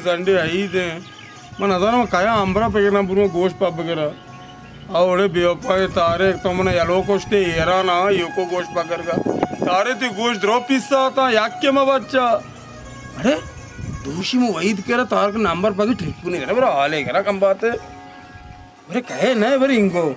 زنڈے عید ایں۔ من نزاناں من کیا امبرا بگراں بروں گوشت پہ بگراں۔ اوڑے بے وفائے طارق، تو من یلو کشتے ایران آ یوکو گوشت پہ گرگا۔ طارق تئی گوشت درو پیسا تا یک کے ما بچا۔ اڑے دوشی مو وحید کرا طارق نمبر پاگی ٹھیک نے کرا برا حالے کرا کم بات ہے۔ برے کہے نہ برے انگو۔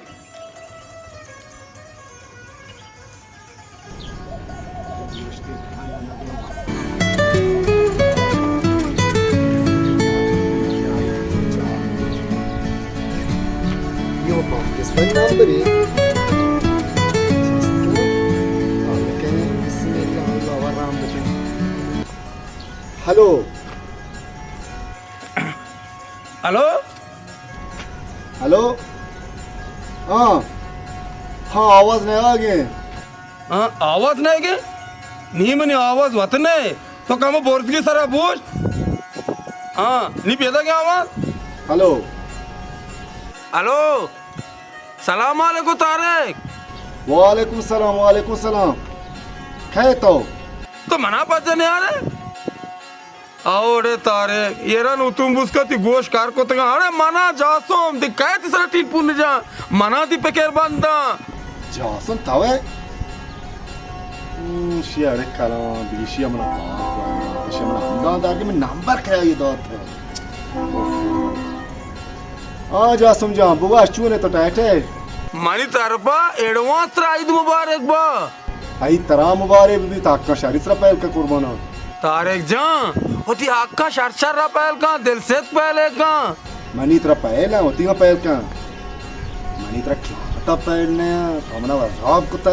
یہ پاکستان نمبر ہے۔ بسم اللہ، اللہ و رحم بکن۔ ہلو۔ ہلو؟ ہلو؟ ہاں۔ ہاں، آواز نہ آگے۔ ہاں، آواز نہ آگے؟ نی منی آواز وت نہ۔ تو کم برزگی سرا بوش۔ ہاں، نی پیدا گیا آواز؟ ہلو؟ ہلو؟ سلام علیکم طارق۔ وعلیکم السلام، وعلیکم السلام۔ کئے تو؟ تو منا پجا نیارے؟ اوڑے طارق، ایران اتون بوسکا تی گوش کار کتگا۔ اڑے منا جاسم، دی کئے تی سرا ٹیلیفون جا؟ منا تی پکر بندا۔ جاسم توے؟ ہم، شی اڑے کلام، دی شی منا پاک، شی منا ہمدان دار کہ من نمبر کیا یہ دات ہے۔ آ جاسم جان، بگوش چون ئے تو ٹائٹ ئے؟ منی طرفا ایڈوانس ترا عید مبارک با۔ عید ترا مبارک بی، تا حقاں شری سرا پہل کا قربانا۔ طارق جان، وتی حقاں شر شر را پہل کن، دل ستک پہل کن۔ منی ترا پہل ایں، وتی ما پہل کن۔ منی ترا قیامتا پہل نہ، تو منا عذاب کتا۔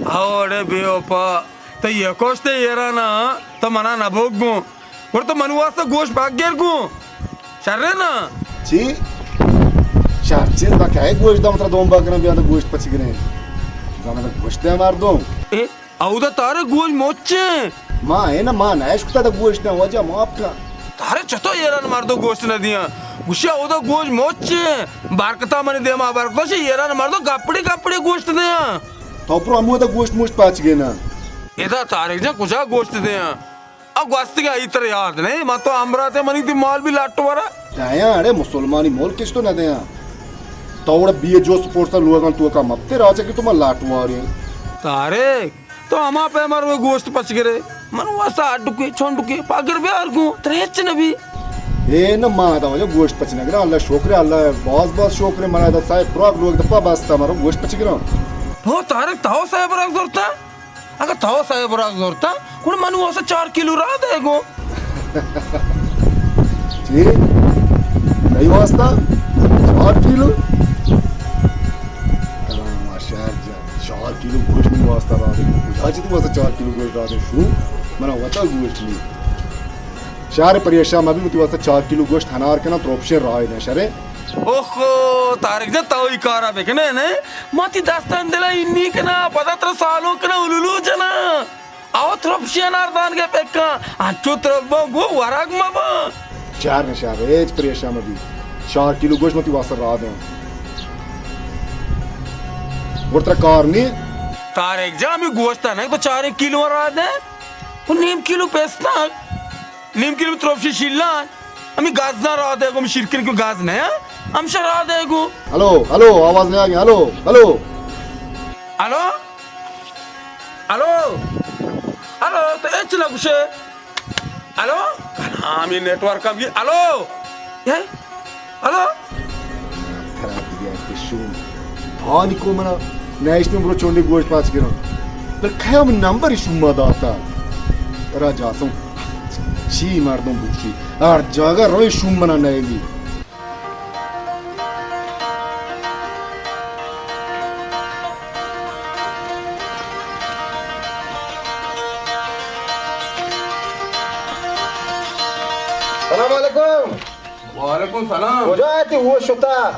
اوڑے بے وفا، تو یہ کوشتے ایرانا، تو منا نبوک گوں۔ گڑا تو منی واسطہ گوشت باگ گر گوں۔ شرے نا؟ چی؟ شر چیز با کئے گوشت دام ترا دوم باگ گرن بیا تو گوشت پچ گریں۔ زانا تو گوشت دے مردم۔ اے، اودا تارے گوشت مچیں۔ ما اے نا، ما نہ اشکتا تو گوشت دے وجہ معاف کن۔ تارے چتو ایران مردو گوشت نہ دیاں۔ گوشی اودا گوشت مچیں۔ برکتا منی دیما برکتا شی ایران مردو گپڑی گپڑی گوشت دیاں۔ تو پرو ہمو دا گوشت موشت پچ گینا۔ ادا طارق جان کجا گوشت دیاں؟ آ گوستگیں عید ترا یاد نئے؟ ما تو ہمراہ تے منی تی مال بھی لٹ ورا۔ دیاں، اڑے مسلمانی ملک اش تو نہ دیاں۔ تو وڑا بی اے جو سپورٹس لوگاں تو کا مپتے راجا کہ تو ما لٹ واریں۔ طارق، تو ہما پہ مر وہ گوشت پچ گرے۔ من واسطہ اڈکے، چھنڈکے، پاگر بیار گوں، ترے ہچ نبی۔ اے نہ ما دا وجہ گوشت پچ نہ گرا، اللہ شکر ہے، اللہ باز باز شکر ہے، منا دا سائے پراگ لوگ دپا باستا مرو گوشت پچ گرا۔ ہو طارق، تاو سائے پراگ زورتا؟ اگہ تو سئے براک زرتاں، گڑا من واسطہ چار کیلو راہ دئے گوں۔ چی؟ تئی واسطہ؟ چار کیلو؟ کلام شہر جا، چار کیلو گوشت منی واسطہ راہ دئے گوں۔ کجا چی تئی واسطہ چار کیلو گوشت راہ دئے؟ شو، منا وتا گوشت نی۔ شہر پریشان مبی، وتی واسطہ چار کیلو گوشت ہنار کناں، تروپشے راہ دئے شرے۔ اوخو، طارق جان، تو ای کارا بکنے نے؟ ما تی دستان دلا انی کنا، پدا ترا سالو کنا، الولو جنا۔ او ترپشی انار دانگے پکا، انچو ترپاں گو ورگ مبا۔ چار نشار، ہیچ پریشان مبی۔ چار کیلو گوشت من تی واسطہ راہ دیں۔ گڑا ترا کار نی؟ طارق جان، ہمے گوشت نہ تو چار کیلو راہ دیں۔ و نیم کیلو پستاک۔ نیم کیلو تروپشی شیلان، ہمے گازاں راہ دئے گوں، ہمے شیرکنی کہ گاز نہ، ہمشہ راہ دئے گوں۔ ہلو، ہلو، آواز نہ آگی، hello, hello. Hello? Hello? Hello, تو ہچ نہ گوشے۔ ہلو؟ کلام، یہ نیٹ ورک ہم یہ، ہلو؟ یہ؟ ہلو؟ خراب دیگه که شوم. پانی کو منا نهشتم برو چونڈی گوشت پاچ گرم. بل کیا من نمبر شوم ما داتا؟ را جاسم چی مردم بوشی؟ ہر جاگہ روی شوم منا نیلی. سلام علیکم. وعلیکم سلام. کجا ئے تئی ہوش شتا؟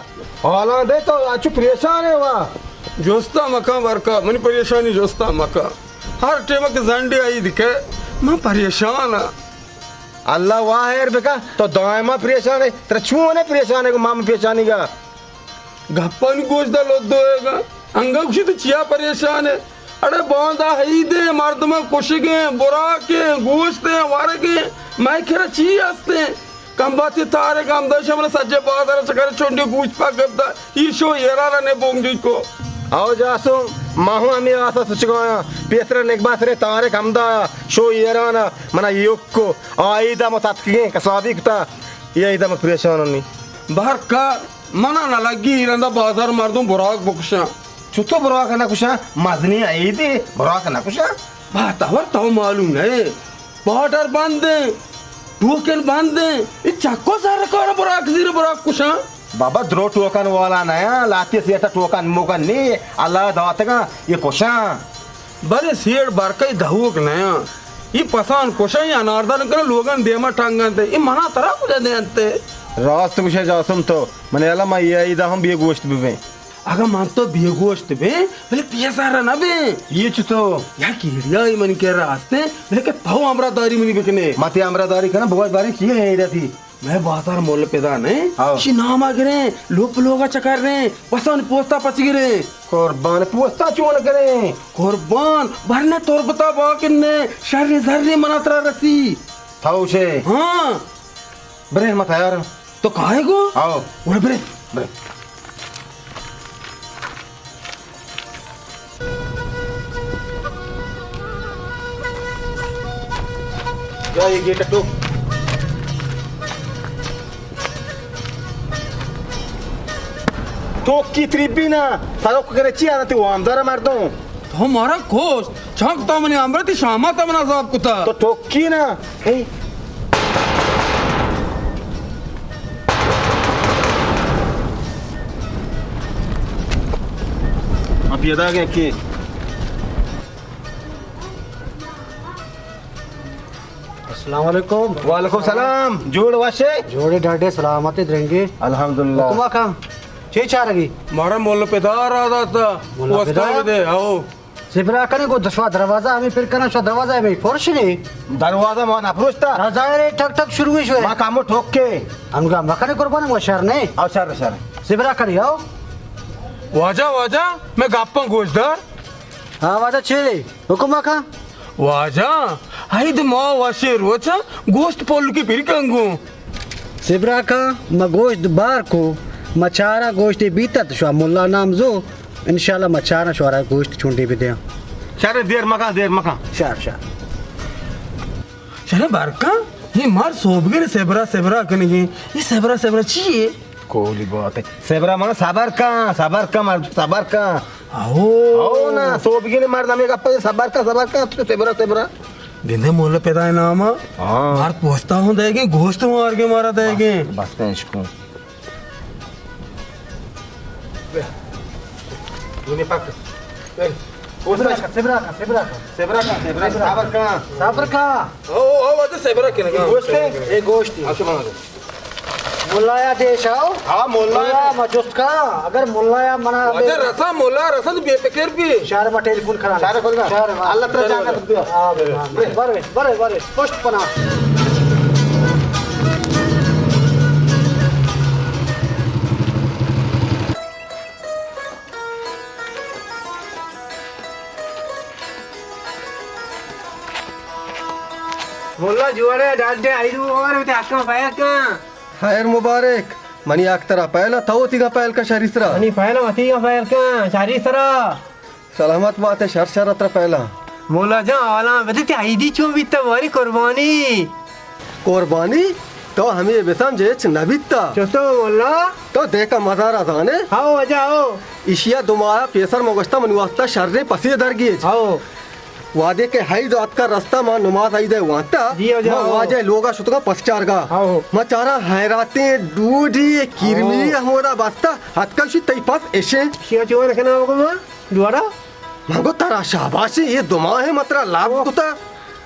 حالاں دے تو اچو پریشان ئے وا. جستا مکن برکا، منی پریشانی جستا مکن. ہر ٹیم کہ زنڈے آئی دکے، من پریشان ہاں. اللہ وا خیر بکا، تو دائما پریشان ئے. ترا چون ئے پریشان ئے گو مام پیشانی گا؟ گپانی گوش دا لدو ئے گا. انگا گوشی تو چیا پریشان ئے؟ اڑے باندا عیدیں، مردماں کشگیں، براکیں، گوشتیں، ورگیں، مئے کرا چی ہستیں؟ کمباتی تارے گام داشا من سجے بازار چکر چونڈی گوشت پاک گپتا، ایشو ایران نے بونگی کو۔ او جاسم، ما ہوں ہمیں آسا سچگایا، پیسر نگباسرے تارے کم دا، شو ایران، منا یوک کو، آئی دا متاتکیں کسابی کتا، یہ عید ءَ من پریشان نی۔ بہر کار، منا نہ لگی، ایرندا بازار مردم براک بکشاں۔ چطور براک نہ کشاں؟ مزنی عیدے، براک نہ کشاں؟ باتور تو معلوم نہ، بارڈر بند ایں، ٹوکن بند ایں، اے چکو سر کار براک زیر براک کشاں۔ بابا، درو ٹوکن والا نہ، لاتی سیٹا ٹوکن موکن نی، اللہ داتگاں، یہ کشاں۔ بلے سیڑ برکئی دہوک نیاں۔ اے پسان کشاں، اے اناردن کناں، لوگان دیما ٹنگنت۔ اے منا ترا کجا دینت؟ راست گوشے جاسم تو۔ من الا ما اے عیدا ہم بے گوشت ببیں۔ اگاں من تو بے گوشت بیں، بلے پیسر نہ بیں۔ اے چتو؟ یک ایڈیائی منی کرا ہستیں، بلے کہ تو ہمراہ داری منی بکنے۔ ما تی ہمراہ داری کناں، بگوش باریں چی ایں ایڈیا تی؟ مئے بازار مول پدا نہ ایں؟ ہاؤ۔ شی ناما گریں، لوپ لوگا چکر ریں، پسانی پوستا پچ گریں۔ قربان، پوستا چون گریں؟ قربان، برنے تربتا باکن نے، شر زر منا ترا رسی۔ تھاؤ شے؟ ہاں۔ برے، ما تیار ہاں۔ تو کائے گو؟ ہاؤ۔ وڑ برے۔ برے۔ جا، یہ گیٹ ٹوک۔ ٹوکی تریبی نا، سروک کرے چی آنا تی وامدار مردم۔ تو مارا کوشت، چنک تو منی امرتی شامات من عذاب کتا۔ تو ٹوکی نا۔ اے۔ ہاں، پیدا گئے کہ۔ السلام علیکم۔ وعلیکم السلام۔ جوڑ وشے؟ جوڑے ڈاڈے، سلامت درنگے۔ الحمدللہ۔ حکما کم۔ چے چارگی؟ مارا مول پدار آ داتا۔ مول پدار؟ دے، آؤ۔ سبرا کنے گو دشوا دروازہ ہمیں پر کنا، شوا دروازہ ہمیں پرش نے۔ دروازہ ما نہ پروشتا۔ ظاہر ہے ٹک ٹک شروع ہی شوئے۔ ما کامو ٹھوک کے۔ انگا مکنے قربان، وہ شر نے۔ او شر، شر۔ سبرا کنے آؤ۔ واجہ، واجہ، میں گپاں گوش دار۔ ہاں واجہ، چے لے؟ حکم کا؟ واجہ، عید ما وشے روچا گوشت پول کے پھر کنگو۔ سبرا کا، ما گوشت بار کو، ما چارا گوشت بیتت شوا ملا نام زو۔ انشاءاللہ ما چاراں شوارا گوشت چونڈے بدیاں۔ شر، دیر مکان، دیر مکان۔ شر، شر۔ شر برکان، یہ مار سوبگن سبرا سبرا کنگے۔ یہ سبرا سبرا چیے؟ کولی بات ہے۔ سبرا من صبر کن، صبر کن، مار صبر کن۔ او۔ او نا، سوبگن مار نمی گپ صبر کن، صبر کن، تو سبرا سبرا۔ گندے مول پدا نام۔ ہاں۔ مار پوستا ہوں دے گے، گوشت ہوں آر گے مارا دے گے۔ بس، بس کن اشکو۔ دونی پک۔ صبر کا، صبر کا، صبر کا۔ صبر کا، صبر کا، صبر کا۔ صبر کا۔ او، او، او، تو صبر کنے۔ گوشت ہے؟ اے گوشت ہے۔ اچھا، بنا دو۔ ملا یا دیش آؤ۔ ہاں، ملا۔ ملا ما جست کا، اگر ملا یا منا واجہ رسا، ملا رسا تو بے فکر بھی۔ شہر ما ٹیلیفون کرا۔ شہر کھول گا۔ شہر ما۔ اللہ ترا جانا دیا۔ ہاں، بھائی، ہاں، بھائی، بارے، بارے، بارے، پشت پنا۔ مولا جوڑے ڈاڈے، عید مبارک، تے حقاں پہل کن۔ خیر مبارک، منی حق ترا پہلا، تو وتیگا پہل کن شری سرا۔ منی پہلا وتیگا پہل کن شری سرا۔ سلامت باتے، شر شر ترا پہلا۔ مولا جان، حالاں بدے تے عیدی چون بیتا، واری قربانی۔ قربانی؟ تو ہمے بسمجھ ہچ نہ بیتا۔ چطور مولا؟ تو دیکھا مزارا زانے؟ ہاؤ واجہ، ہاؤ۔ ایشیا دو ماہ پیسر ما گوشتا منی واسطہ شریں پسے درگیج۔ ہاؤ۔ وہدے کہ عید آتکا رستا ما نماز عید وانتا، جی واجہ، ما ہاؤ۔ واجہ لوگا شتگا پس چارگا۔ ہاؤ۔ ما چارا حیراتیں ڈوڈی کیرمی ہاؤ۔ ہمودا بستا، اتکا شی تئی پس اشیں۔ شیا چون کنا حکما؟ دوارا؟ من گو ترا شاباشی، یہ دو ماہ ما ترا لفظ کتا۔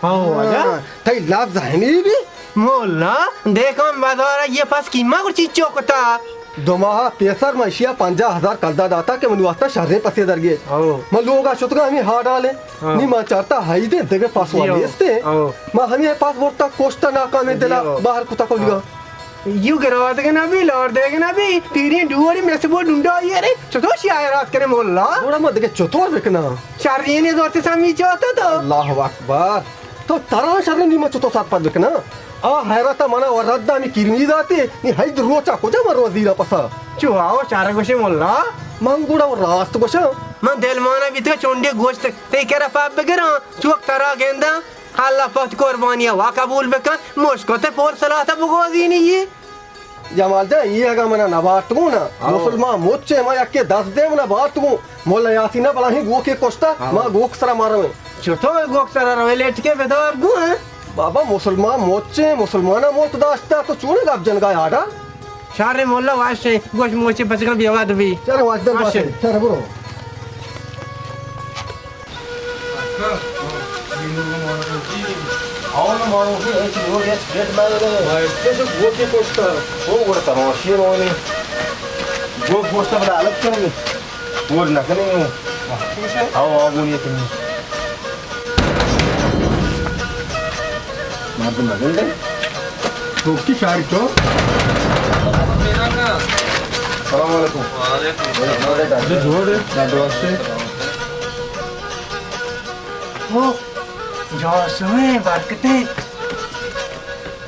ہاں، واجہ۔ ہاں، تئی لفظ ہنی بھی۔ مولا، دیکھاں بازار یہ پس قیمہ کو چیز چوکتا۔ دو ماہ پیسر من اشیا پنجاہ ہزار کلدار داتا کہ منی واسطہ شریں پسے درگیج۔ ہاں۔ من لوگا شتگا ہمیں ہاڈالے۔ ہاں۔ نی من چارتا ہائی دے دگہ پس جی، والی ہاں۔ استے۔ ہاں۔ من ہمیں پس برتا کوشتا ناکامیں جی، دلا ہاں۔ باہر کتا کو دیگا۔ ہاں۔ یو گرادگ نہ بی، لار دیگ نہ بی، پیریں ڈوڑی میں سے وہ ڈنڈا آئی رے، چطور شی آیا رات کرے مولا؟ گوڑا ما دگہ چطور بکناں؟ شرینی زورتے سامی چاہتا تو۔ اللہ اکبر۔ تو ترا شرینی ما چطور ساتھ پد بکناں؟ آ حیرت منا و رد ہمی کرمی داتے، نی ہید روچا کجا من رو زیرا پسا۔ چو آو چارہ گوشے ملا؟ من گڑا راست گوشاں۔ من دل مانا بیتگا چونڈے گوشت تئی کرا پاپ بگراں، چوک ترا گنداں، اللہ پت قربانی وا قبول بکن، مشکت پور صلاح بگوزینی یہ۔ جمال جان، یہ اگا منا نبارتگو نا، ہاں۔ مسلمان مچے ما یکے دست دے منا بارتگو، مولا یاسین بلا ہی گوکے کشتا، ہاں۔ ما گوک سرا مارویں۔ چطور گوک سرا روے لیٹ کے بدار گو ہیں؟ بابا، مسلمان مچیں، مسلماناں ملک داشتہ، تو چون گپ جنگا آڈا؟ شر ملا واشیں، گوش موچی پچگاں بیواد بی۔ شر واجدل واشیں۔ باشیں۔ شر برو۔ آؤ نا مارو کہ ایچ لوگ ایچ گیٹ بائے رہے۔ بائے۔ ایچ گوکی پوسٹر۔ او گڑا تماشی مونی۔ گوک پوسٹر بلا الگ کرنی۔ گوش نہ کنیں۔ آؤ، آؤ، گولی کنیں۔ مردم نہ گندے۔ ٹوکی شاری چو۔ السلام علیکم۔ وعلیکم السلام۔ جی، جوڑ ہے۔ ڈاکٹر واسطے۔ ہو، جاسمیں برکتیں۔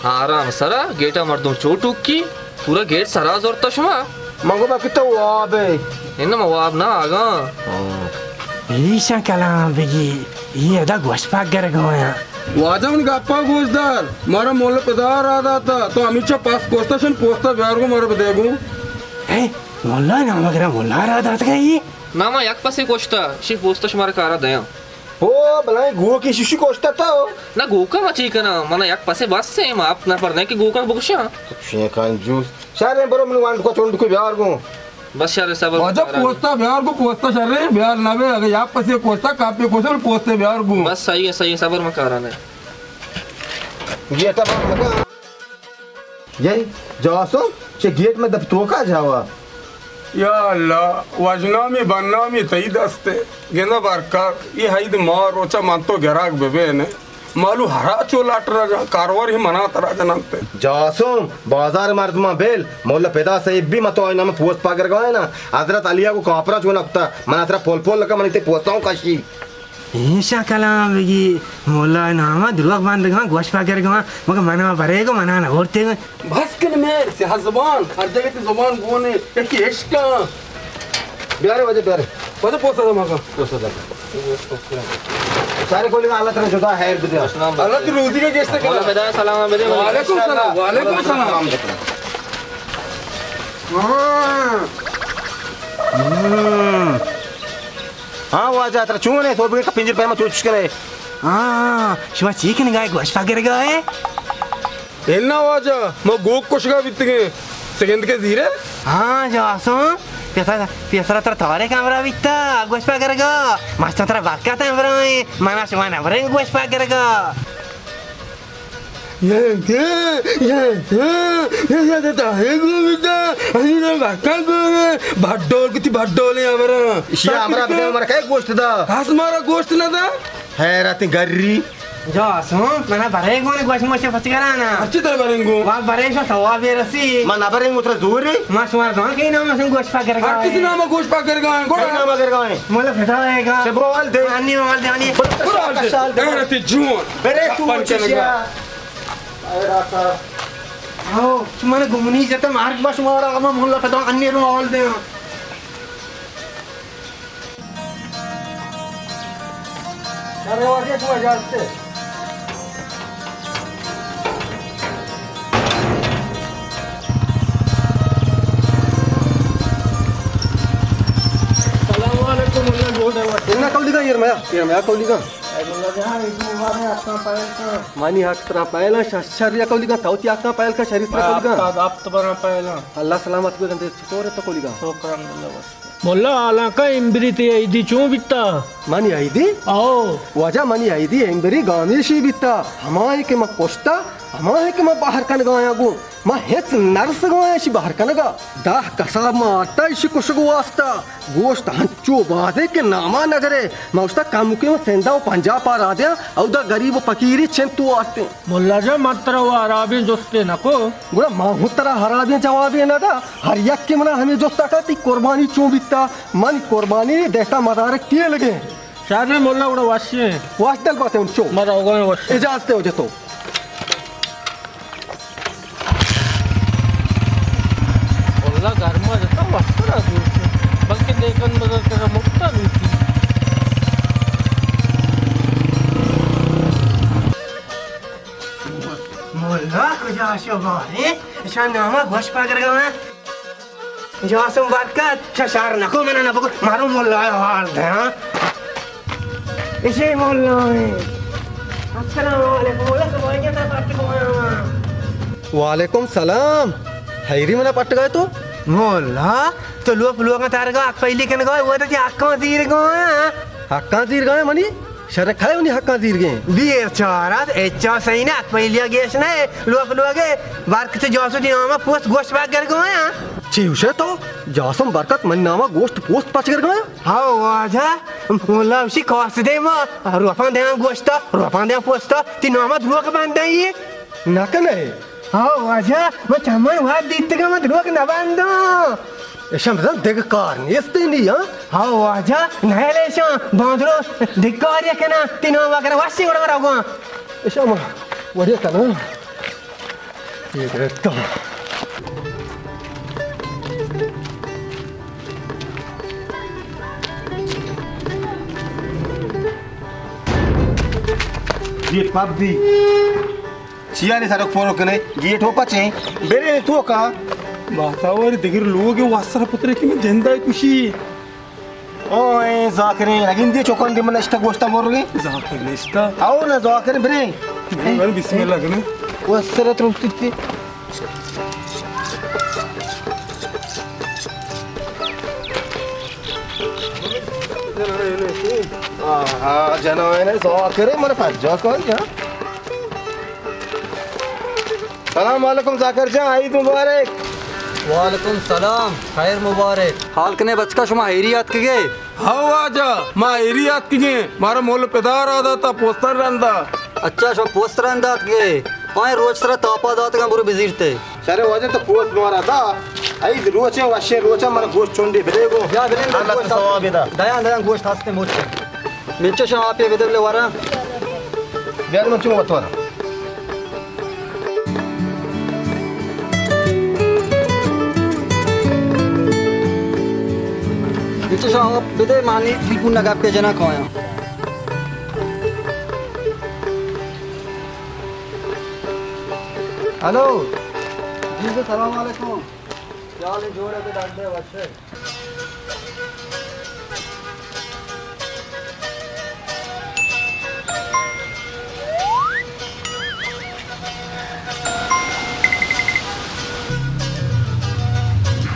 آرام سرا، گیٹا مردم چو ٹوکی۔ پورا گیٹ سرا زرتا شما؟ من گو باقی تو واب ہے۔ انما واب نہ آگاں۔ ایشاں کلام بگی، یہ ادا گوش پاک گرگایا۔ واجہ من گپا گوش دار، مارا مولا پدا را داتا، تو ہمیچا پس کوشتا شن پوستا بیار گو مارا بدے گو۔ اے، مولا نام اگر مولا را دات گئی؟ نہ، ما یک پسے کوشتا، شی پوستا شمارا کارا دیاں۔ او بلائیں گوکی ششی کوشتا تو۔ نہ گوکا ما چی کناں؟ منا یک پسے بس ہے، ما اپ نہ پر نہیں کہ گوکا بکشاں۔ چین کنجوس۔ شریں برو من وانڈ کو چونڈ کو بیار گوں۔ بس شر صبر واجہ کارا پوستا بیار گوں، پوستا شریں بیار نہ بے، اگر یک پسے کوشتا کاپے کوشتا پوستے بیار گوں۔ بس صحیح ہے، صحیح ہے، صبر مکارا نے۔ یہ تمام مکان۔ یعنی جاسم چہ گیٹ میں دپ توکا جاوا۔ یا اللہ، وژنامی بنامی تئی دستے۔ گندہ برکات، یہ حید ماہ روچا من تو گراک ببینے۔ مالو ہرا چو لاٹ رگا، کاروار ہی منا ترا جنانتے۔ جاسم، بازار مردمان بیل، مولا پدا صاحب بھی متو آئی نام پوست پاگر گوانا۔ حضرت علی کو کاپرا چو نکتا، من اترا پول پول لگا، من تے پوستاؤں کشی۔ ایشاں کلام بگی، مولا ناما دروغ بندگاں، گوش پاگرگاں، مگر منا برے گو، منا نہ ورتے گو۔ بس کن میر، سیاہ زبان، ہر جگہ تی زبان گونے، یکی عشقاں۔ بیارے واجہ، بیارے۔ واجہ پوستا دے ماکا۔ پوستا دے۔ سارے کولی اللہ تعالی جدا خیر بدے۔ اللہ تی روزی کا گیشت کرا۔ مولا پدا سلام بدے۔ وعلیکم السلام، وعلیکم السلام۔ ہاں۔ ہاں واجہ، ترا چون ہے؟ سوبگے کا پنجر پیما چوچ کرے۔ ہاں، شما چی کنگا ہے؟ گوش پاگرگا ہے؟ انا واجہ، ما گوک کشگا بیتگیں۔ سگند کے زیرے؟ ہاں، جاسم، پیسرا، پیسرا ترا تارے کمرا بیتا، گوش پاگرگا۔ ماشتا ترا برکت امرائیں، منا شما نبریں گوش پاگرگا۔ یہ کہ، یہ کہ، یہ یہ داہے گو بیتا، انی نہ بکا گو، بھڈول کتی بھڈولیں امرا۔ اشی امرا بدے، امرا کئے گوشت دا؟ ہس مارا گوشت نہ دا؟ حیرت گری۔ جاسم، منا برے گونے گوش موشے پچ کرانا۔ اچھی طرح بریں گو۔ وا برے شو ثواب رسی۔ ما نہ بریں گو ترا زوری۔ ما شما زان کے نام سن گوش پاگرگا۔ ہر کسی نام گوش پاگرگا ہے۔ گوڑا نام گرگا ہے۔ مولا فدا ہے گا۔ سے برو حال دے۔ انی حال دے، انی۔ برو حال دے۔ غیرت جون۔ برے تو اپن چشیا۔ کنگا۔ اے راتا۔ او، شما نے گمنی جتا مارک باش مارا، اما مولا فدا انی رو حال دے۔ ارے واجہ تو اجازت ہے۔ السلام علیکم، اللہ جوڑ ہے واجہ۔ انہاں کولی کا ایر میا، ایر میا کولی کا۔ اے مولا جان، عید مبارک، آپ کا پہل کا۔ مانی حق ترا پہلا، شر، شر یا کولی کا، تاوتی آپ کا پہل کا، شریف ترا کولی کا۔ آپ کا، آپ تو بنا پہلا۔ اللہ سلامت کو گندے، چطور ہے تو کولی کا؟ شکر الحمدللہ بس۔ ملا، حالانکہ امبری تی عیدی چون بیتا؟ منی عیدی؟ او۔ واجہ، منی عیدی امبری گامیشی بیتا۔ ہمائیں کہ من کشتا، ہمائیں کہ من بہر کنگایاں گوں۔ من ہچ نرسگایاں اشی بہر کنگا۔ دہ کساب من آرتا اشی کشگ واسطہ۔ گوشت ہنچو بازیں کہ ناما نگرے۔ من گوشتا کمکے من سندھا و پنجاب پا را دیاں، اودا گریب و پکیری چنت وارتیں۔ ملا جان، من ترا و حرابیں جستے نکو۔ گڑا من ہوں ترا حرابیں جوابے ندا۔ ہر یک کہ منا ہمے جستا کن، تئی قربانی چون بیتا؟ منی قربانی دہتا مزارک تیلگیں۔ شر ملا، گڑا وشیں۔ وش دل باتیں انچو۔ ما روگاں وش۔ اجازت ہے واجہ تو۔ لا گرما جتا وسترا دوست، بلکہ دیکھن مگر کرا مفتا لوٹی۔ مولا کجا شو بارے؟ شان ناما گوش پاگر گا۔ جاسم برکت، شا شر نکو، منا نبکو، مارو ملا حال دے، ہاں؟ اشی ملا ہے۔ السلام علیکم، ملا تو بھائی کیا پٹ کو آیا؟ وعلیکم سلام۔ حیری منا پٹ گئے تو؟ ملا، تو لوپ لوگا تارگا حق پہلی کن گئے، وہ تو حقاں زیر گئے، ہاں؟ حقاں زیر گئے منی؟ شر کھائے انہی حقاں زیر گئے۔ بیچارہ، اچا صحیح نہ، حق پہلیا گیش نہ، لوپ لوگے، برکت جاسو دی ناما پوست گوشت باگر گئے، ہاں؟ چی ہوشے تو؟ جاسم برکت من ناما گوشت پوست پچ گر گئے؟ ہاؤ واجہ، مولا وشی کاس دے ما، روپان دیاں گوشتا، روپان دیاں پوستا، تی ناما دروغ بندائی۔ نہ کنے۔ ہاؤ واجہ، ما چمن واد دیتگا، ما دروغ نہ بنداں۔ اشان بزن دگ کار نیست نی، ہاں؟ ہاؤ واجہ، نہ لیشان، باندرو دگ کار یا کنا، تی ناما کرا واشی گڑا مرا گوان۔ اشان ما وڑیا کنا۔ یہ گرتا۔ یہ پب دی۔ چیا نی سرک پورو کنے؟ گیٹ ہو پچیں۔ برے تو کا؟ باتاور دگر لوگ واسر پترے کہ من جندہ کشی۔ او اے ذاکریں، نگندی چوکان دی من اشتا گوشتا مرگے۔ ذاکر نشتا۔ او نہ ذاکر برے۔ بسم اللہ کنے۔ واسر ترم تتی۔ آہا، جنائن ذاکر، من پجا کن جا۔ سلام علیکم ذاکر جان، عید مبارک۔ وعلیکم سلام، خیر مبارک۔ حال کنے بچکا، شما ہیری آتکگے؟ ہاں واجہ، ما ہیری آتکگیں، مارا مول پدار آ داتا پوستر رندا۔ اچھا، شما پوستر رندا آتکگے؟ پائیں روچ سرا تاپا داتگاں، برو بزیرتے۔ شرے واجہ تو پوست مارا دا، عید روچے وشے روچا مارا گوشت چونڈے بدے گو۔ بیا بلے اللہ تو ثواب دا۔ دیاں دیاں گوشت ہستے موچے۔ منچو شاہ آپ بدے بلے ورا۔ بیا منچو وتورا۔ منچو شاہ آپ بدے، مانی تلیفون نگا پہ جنا کھایا۔ ہلو۔ جی سر، سلام علیکم۔ کیا حال ہے؟ جوڑ ہے کہ ڈاکٹر ہے؟ وش ہے۔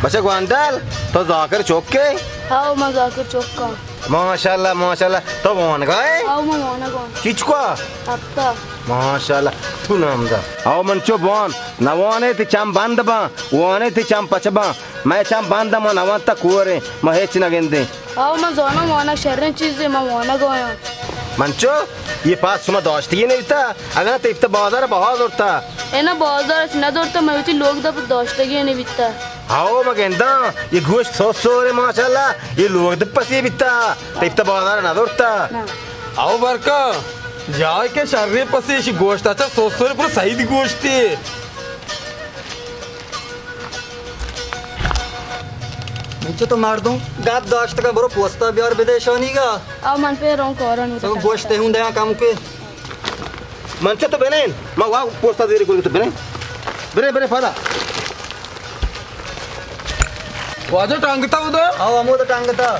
بچہ گوانڈل، تو ذاکر چوک کے؟ ہاؤ، ما ذاکر چوک کا۔ ماشاءاللہ، ماشاءاللہ۔ تو وانگا ئے؟ ہاؤ، ما وانگا آں۔ چیچکا؟ ہفتہ۔ ماشاءاللہ۔ تو نام دا۔ ہاؤ منچو بوان، نہ وانے تی چم بند باں، وانے تی چم پچ باں۔ مئے چم بند، ما نہ وانتا کوریں، ما ہچ نہ گندیں۔ ہاؤ، ما زاناں وانگ شریں چیزے، ما وانگ آیاں۔ منچو، یہ پاس شما داشتگی نہ بیتا؟ اگاں تو افتا بازار بہا زرتا؟ اے نہ، بازار اچ نہ زرتا، ما وتی لوگ دا پر داشتگی نہ بیتا۔ ہاؤ، ما گنداں، یہ گوشت سوسورے ماشاءاللہ، یہ لوگ دے پسی بیتا، تیپتا بازار نہ زرتا۔ نہ۔ ہاؤ برکا، جائے کہ شرے پسی، اشی گوشت اچھا سوسورے پر سعید گوشتے۔ منچو تو مردم گپ داشتگا، برو پوستا بیار بدے شانیگا۔ آ من پہ رون کارن سو گوشت ہوں دیاں کم کے۔ منچو تو بنین، ما وا پوستا دیری کن تو بنین۔ بنین، بنین پادا۔ واجہ ٹانگتا ہو دا؟ آو، ہمو تو ٹانگتا۔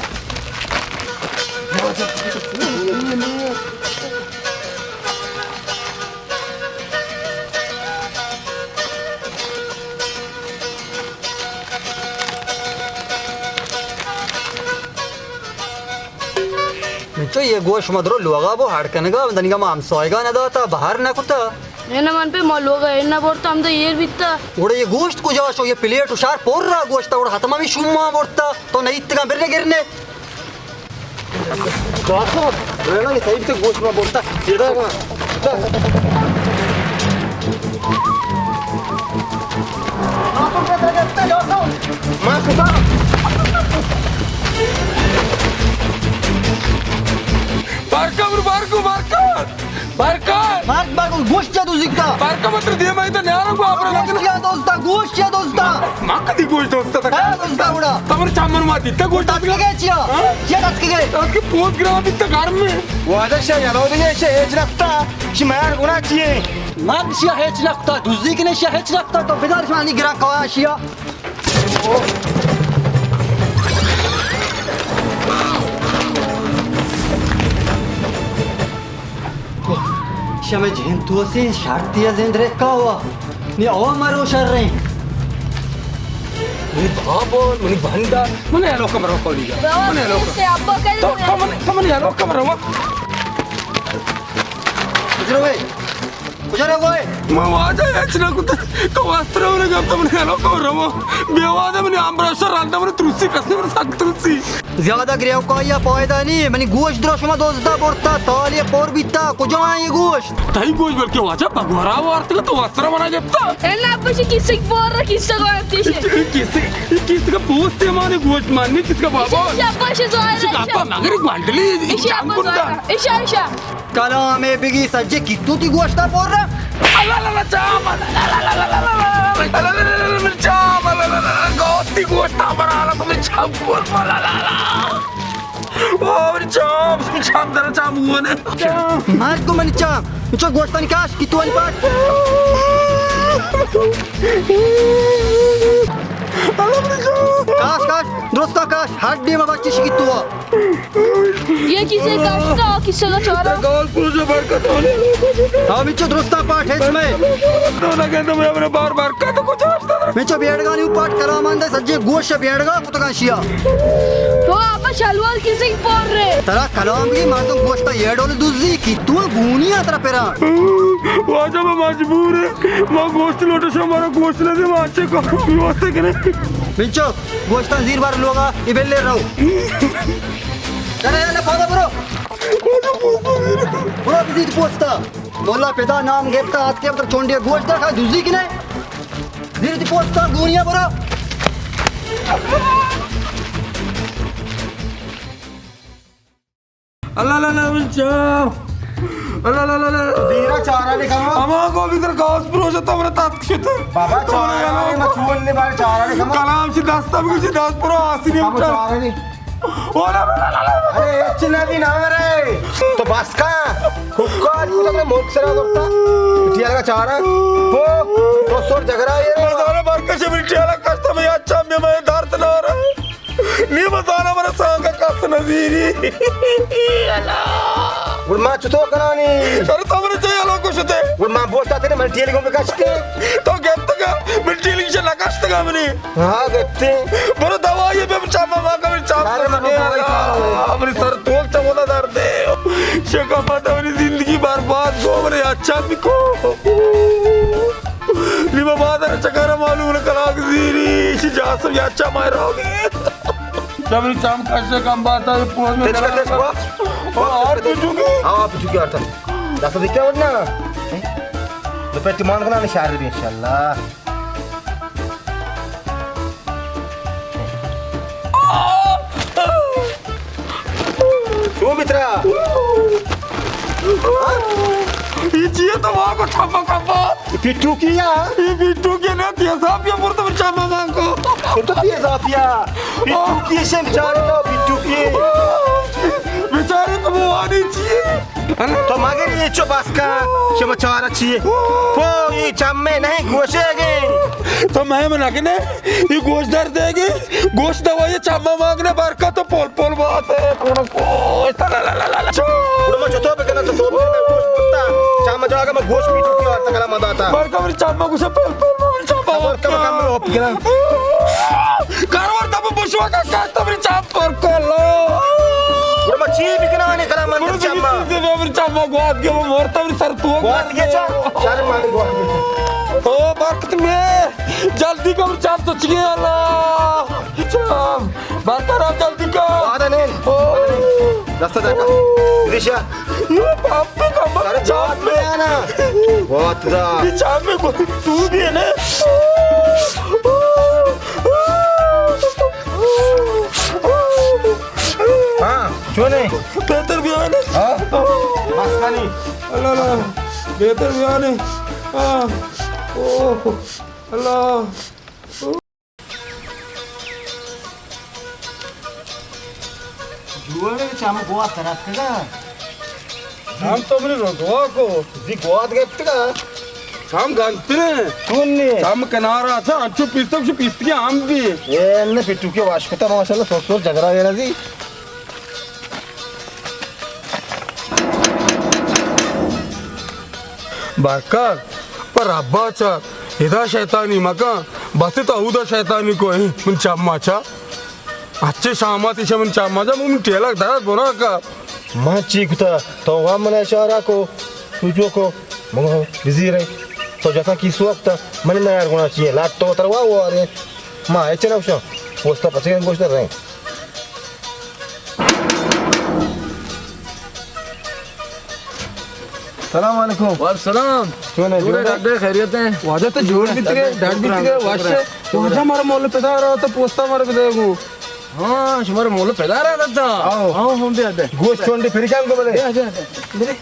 انچو یہ گوشت ما درو لوگا بو ہڑ کنگا، دنیگا ما ہمسایگا نہ داتا، بہر نہ کتا۔ اے نہ من پہ ما لوگا اے نہ برتا، ہمدا ایر بیتا۔ گڑا یہ گوشت کجا شو؟ یہ پلیٹ و شار پر را گوشتا، گڑا ختم ہمی شوما برتا، تو نہ ایتگا برنے گرنے۔ جاسم، رینا یہ صحیح تے گوشت ما برتا، یہ دا۔ برکت، برکت، برکت، برکت۔ مرد با گوشت چیا دزی کتا؟ برکا متر دیما ایتا نیارا کو آپ گوشت چیا دوستا، گوشت چیا دوستا؟ ما کدی گوشت دوستا تھا؟ ہاں، دوستا گڑا۔ تمر چامن ما دیتا گوشت تتکے چیا؟ ہاں؟ چیا تتکے؟ تتکے پوز گرا دیتا گھر میں۔ واجہ شا یلو دے شا ہیچ نکتا، شی مار گنا چیے؟ مرد شیا ہیچ نکتا، دزی کنے شیا ہیچ نکتا، تو بدار شانی گرا کوا شیا۔ شمے جن تو سے شرطی زند رکھا ہوا۔ نی او مرو شر رہے۔ منی بابا، منی بندہ، منی الوکا برو کولی گا۔ منی الوکا۔ تو کمن، کمن الوکا برو۔ کجا رہے؟ کجا رہے؟ ما واجہ ہچ نہ کتا، تو واسطہ نہ گپتا، منی الوکا برو۔ بے واسطہ منی امبرا شر رندا منی ترسی کسے منی سک ترسی۔ زیادہ گریوکائی ء پائدہ نی، منی گوشت درا شما دزدا برتا، تالی پر بیتا، کجا ایں یہ گوشت؟ تئی گوشت بلکہ واجہ بگورا وارتگا تو وسرا منا گپتا۔ اے نا بشی کسی بور کسی گوشت کسی۔ کسی، کسی کا پوست ہے مانے گوشت ماننی کس کا بابا؟ ایشی ابا شی زوائر ایشی ایشی۔ ابا مگر گوانڈلی ایشی جان ابا بندا۔ زوائر۔ ایشا ایشا۔ کلام ء بگی سجے کیتو تی گوشتا پر۔ اللہ اللہ اللہ چام، اللہ اللہ اللہ اللہ، اللہ اللہ اللہ اللہ، اللہ اللہ اللہ، گوشتی گوشتا پر، اللہ اللہ اللہ چام، اللہ اللہ اللہ۔ او، منی چام، منی چام، در چام ہونے۔ مار کو منی چام، چو گوشتانی کاش کیتو انی پاٹ۔ کاش، کاش، درستا کاش، ہر ڈیم بچش کیتو۔ یہ کسے کاشتا، کسے کا چارا؟ گال پروژہ برکت ہونے۔ ہاں، مچو درستا پاٹ ہے میں۔ تو لگے تو میں اپنے بار برکت کو چاہتا تھا۔ مچو بیڑگانی پاٹ کلام آندے سجے گوش بیڑگا کتگا شیا۔ تو آپ شلوار کسے کی پور رہے؟ ترا کلام کی مردم گوشتا یہ ڈول دوزی کی تو گونی آ ترا پیرا۔ واجہ میں مجبور ہے، میں گوشت لوٹا شا مارا گوشت نہ دے، میں اچھے کام بھی واسطے کرے۔ مچو گوشتاں زیر بار لوگا، اے بلے رہو۔ چلے، یلا، پادا برو۔ برو، بزیت پوستا۔ مولا پدا نام گپتا، آتکے پتر چونڈے گوشت دا، کھا دزی کنے۔ زیر تی پوستا، گونیا برو۔ اللہ اللہ اللہ، بچا۔ اللہ اللہ اللہ اللہ۔ دیرا چارا لکھا۔ اما کو بھی تر گاس پروشا تو مرا تاتک شتا۔ بابا، چارا لکھا۔ مچھول نے بارے چارا لکھا۔ کلام سی دستا بھی سی دس پرو آسی نے بابا، بچا۔ چارا لکھا۔ اولا، اولا، اولا، اولا۔ ارے، اچ نہ دی نہ رے۔ تو بس کا۔ حکار کو تک ملک سرا کرتا۔ ٹیا لگا چارا۔ ہو، تو سور جگرا یہ۔ مزارا برکش بھی ٹیا لگا کشتا میں اچھا میں، میں درد نہ رہا۔ نی بزاناں من سانگ کس نزیری۔ گڑ ما چطور کنانی؟ ارے تو من چے الو کشتے؟ گڑ ما بوشتا تیرے من ٹیلی کو بکشتے۔ تو گپتگا، من ٹیلی سے نکشتگا منی۔ ہاں، گپتے۔ برو دوائی بے چاما ما کا من چاما۔ ارے من دوائی کھاؤ۔ منی سر تول چمودا درد ہے۔ شکا پتا منی زندگی برباد کو، منی اچھا بکو۔ نیمہ بادر چکارا معلوم نہ کلاک زیری، ایشی جاسم یا اچھا مائے رہو گے۔ جبری چام کشے کم باتا، یہ پوز میں تیز کر، تیز کر۔ او، اور تو چونکہ؟ ہاں، آپ چونکہ آتا۔ دست دیکھ کیا ورنہ؟ تو پہ تیمان کنا نشار بھی انشاءاللہ۔ چون مترا؟ یہ چیئے تو وہاں کو چھپا کھپا؟ یہ پیٹو کی یا؟ یہ پیٹو کی نا، تیزا پیا مرتا بچا ماما کو۔ تو تیزا پیا؟ پیٹو کی شے بیچارے تو، پیٹو کی۔ بیچارے تو وہ آنی چیئے۔ تو مگر یہ چو بس کا، شما چارا چیئے؟ پو، یہ چمے نہیں گوشے گے۔ تو میں منا کنے، یہ گوش درد دے گے۔ گوش دوائی چما مانگنے برکت پول پول بات ہے، تھوڑا گوش، لا لا لا لا لا۔ گڑا ما چطور بکناں؟ تو تو بکن، میں گوش پوستا۔ چما جاگا میں گوش پیٹو کی آرتا کلا ما داتا۔ برکا میری چما گوشے پول پول، ما چما۔ برکا میں کم لوپ گرا۔ کارور تب بشوا کا کاتا میری چما پر کلا۔ گڑا ما چی بکناں؟ آنے کلا من چما۔ میری چما گوات کے، وہ مرتا میری سر تو گوات کے چا؟ شر مان گوات کے چا؟ او برکت میں۔ جلدی کن چام تو چیئے اللہ۔ چام۔ باتر آپ جلدی کن۔ آدھا نہیں۔ او۔ دستا دکا۔ دیشا۔ نو باپ تو کم سر چام جواب میں۔ میں آنا۔ بہت دا۔ یہ چام میں کوئی تو بھی ہے نا۔ ہاں، چونے؟ بہتر بھی ہے نا۔ ہاں۔ مسکانی۔ اللہ اللہ۔ بہتر بیانے۔ آہ، اوہ، اللہ۔ جوڑے چم گوات تراتکگا۔ ہم تو منی رسوا کو، زی گوات گپتگا۔ چم گنتنے۔ تو نے۔ چم کنارا تھا، انچو پیستگ، شو پیستگی ہم بھی۔ اے نے پٹو کے واش کتا، ماشاءاللہ، سور سور جگرا ویرا زی۔ برکت، پر ابا چا، ادا شیطانی مکان، بس تو اودا شیطانی کو، من چم ما چا۔ اچھے شامات ایشا من چم ما چا، من ٹیلک درد بنا کا۔ من چی کتا، تو وا من اشارہ کو، تو جو کو، من بزی رہے۔ تو جتا کی سوکتا، من نہ یار گنا چیے، لاٹ تو تروا وارے۔ ما اچھے نہ وشا، پوستا پچے گوشت رہے۔ سلام علیکم۔ وعلیکم سلام۔ چون ئے، جوڑ ئے؟ جوڑ ئے، ڈاڈ ئے، خیریت ئے؟ واجہ تو جوڑ بیتگ ئے، ڈاڈ بیتگ ئے، وش ئے۔ واجہ مارا مول پیدا رہا تھا، پوستا مارا بدے گو۔ ہاں، شمارا مول پیدا رہا تھا۔ آؤ۔ آؤ، ہم بیا دے۔ گوشت چونڈی پھری کام کو بلے۔ بیا، بیا، بیا۔ بلے۔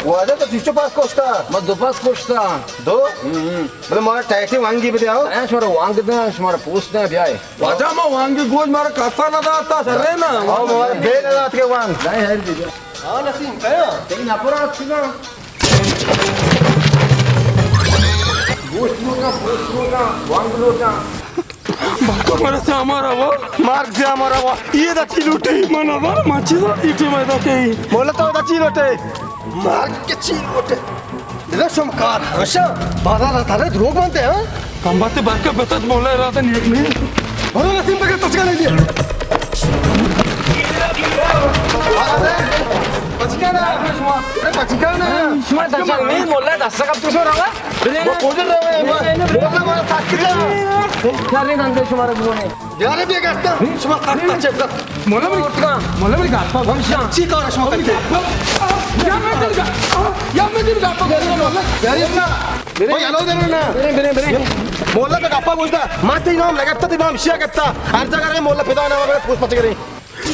واجہ تو چیچو پاس کشتا؟ ما دو پاس کشتا۔ دو؟ ہم، ہم۔ بلے مارا ٹائٹی وانگی بدے آؤ۔ اے شمارا وانگ دے، شمارا پوست دے، بیائے۔ واجہ ما وانگی گوج مارا کسا نہ داتا، شرے نا۔ آؤ، مارا بیل نہ دات کے وانگ۔ نہیں، ہر دیگه۔ ہاں، نسیم، کیا؟ تئی نفر آتکگاں۔ گوشت لوٹاں، پوست لوٹاں، وانگ لوٹاں۔ بلکہ مرا سے ہمارا وا، مارک سے ہمارا وا۔ یہ دا چی لوٹے؟ من نہ زاناں، من چیزا لوٹے، میں دا کہیں۔ مولا تو دا چی لوٹے؟ مارک کے چی لوٹے؟ دلے شم کار ہمیشہ بازار ءَ تھا دروگ بنتے، ہاں؟ کم بات برکت بتت، مولا ارادہ نیک نہیں۔ برو نسیم بگر تچکا نہیں دیا۔ پچکا نا۔ پچکا نا۔ شما دچار نہیں، مولا دست کب تو سو رہا؟ وہ کجا رہا ہے؟ مولا مارا تک جا۔ کیا نہیں دندے شمارا بولے؟ یار، بیا گشتا، شما سخت چپ۔ مولا منی، مولا منی گپا گوش۔ چی کار شما کنید؟ یا من تئی گپا، یا من تئی گپا گوش، مولا۔ یار، او یلو دے نا۔ برے، برے، برے۔ مولا تئی گپا گوش دا۔ ما تئی نام نگپتا، تئی نام شیا گپتا۔ ہر جگہ رے مولا فدا نام، پوست پچ کرے۔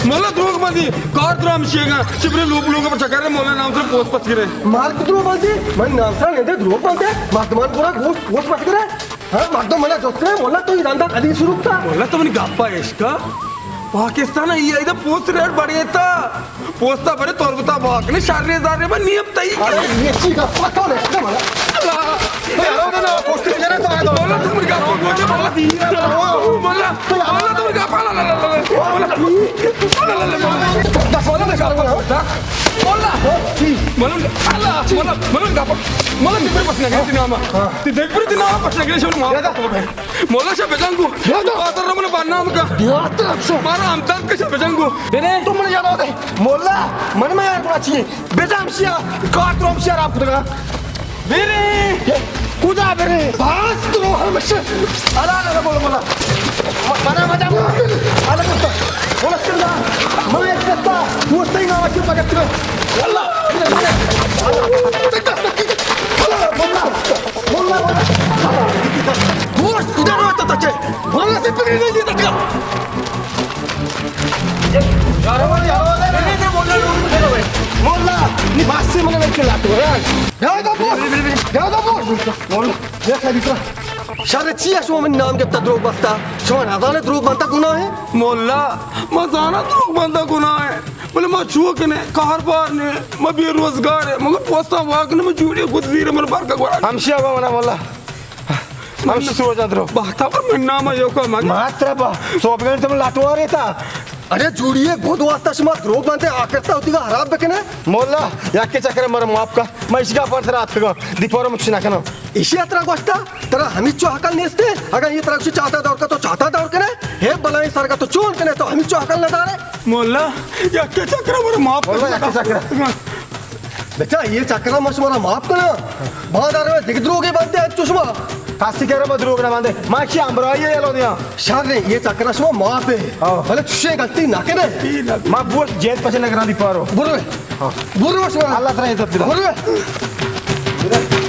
مولا دروگ بندی، کار درام شیگا، چبرے لوگ لوگ پر چکر رے، مولا نام سر پوست پچ کرے۔ مارک دروگ بندی، من نام سر نے دروگ بندے، مردمان پورا گوشت، گوشت پچ کرے۔ ہاں، مردم منا جست کنت، مولا تو اے رندا کدی شروع کتا؟ مولا تو منی گپا اشکا۔ پاکستان ءَ اے ایدا پوسٹ ریٹ بڑھیتا۔ پوستا برے تربتا باک نے شر زر بہ نیم تئی۔ ارے، یہ چی گپا تو نے اشکا مولا؟ اللہ۔ اے ہلو نا، پوسٹ جنے تو آ دو۔ مولا تو منی گپا گوشے، مولا۔ مولا، مولا تو منی گپا، لا، لا، لا، لا۔ مولا، لا، لا، لا، مولا۔ دس والا دے گپا۔ مولا۔ مولا، اللہ، مولا، مولا گپا۔ مولا تئی پر پس نہ گرے تئی ناما۔ تئی دیکھ پر تئی ناما پس نہ گرے، شو معاف کر۔ مولا شا بجنگو۔ یادا۔ آتر من بدنام کا۔ یادا شو۔ مارا ہمدرد کا شا بجنگو۔ بنے۔ تو من یاد آتے۔ مولا، من میں یار بنا چیے۔ بجام شیا، کار درام شیا رام کتگا۔ بنے۔ کجا بنے؟ باز تو ہمش۔ الا، الا، مولا، مولا۔ منا مجا۔ الا کتا۔ مولا سندا۔ میں کتا۔ وہ تئی نام کے پکڑ۔ اللہ۔ اللہ۔ مولا، مولا۔ گوشت کجا روت تچے؟ مولا سے پکڑ نہیں دیتا کیا؟ مولا، ماسی من میں چلا تو۔ جاؤ تو بوش۔ جاؤ تو بوش۔ مولا، یہ خیلی ترا۔ شر چی ہے شما من نام گپتا دروگ بستا؟ شما نزانے دروگ بنتا گناہ ہے؟ مولا، ما زانا دروگ بنتا گناہ ہے۔ بلے ما چو کنے، کاروبار نے، ما بے روزگار ہے، مگر پوستا واک نے، ما جوڑی گد زیر من بار کا گورا۔ ہمشیا با منا مولا۔ ہمش سوجا درو۔ بہتا پر من نام یو کا مگے۔ ماترا با، سوبگن تم لٹوارے تا۔ ارے جوڑی ہے، گد واسطہ شما دروگ بنتے، آخرتا ہوتی کا خراب بکنے۔ مولا، یک کے چکر مر معاف کا، ما اشگا پر سرات کا، دی پر مچ نہ کنا۔ ایشی ءَ ترا گوشتا، ترا ہمیچو عقل نیستے؟ اگاں اے ترا گوشی چاتا دور کا تو چاتا دور کنے، ہے بلائیں سر کا تو چون کنے، تو ہمیچو عقل نہ دارے؟ مولا، یکے چکر مارا معاف کن۔ مولا، یکے چکر۔ بچا، اے چکر ما شمارا معاف کنا۔ باندار میں دگ دروگے بنتے انچو شما۔ کسی کرا ما دروگ نہ بندے۔ ما چی امرائی ہے یلو دیاں۔ شر ہے، اے چکر شما معاف ہے۔ ہاں۔ بلے چشیں غلطی نہ کنے۔ ما بوش جیت پچے نہ کرا دی پارو۔ برو۔ برو شما۔ اللہ ترا عزت دے۔ برو۔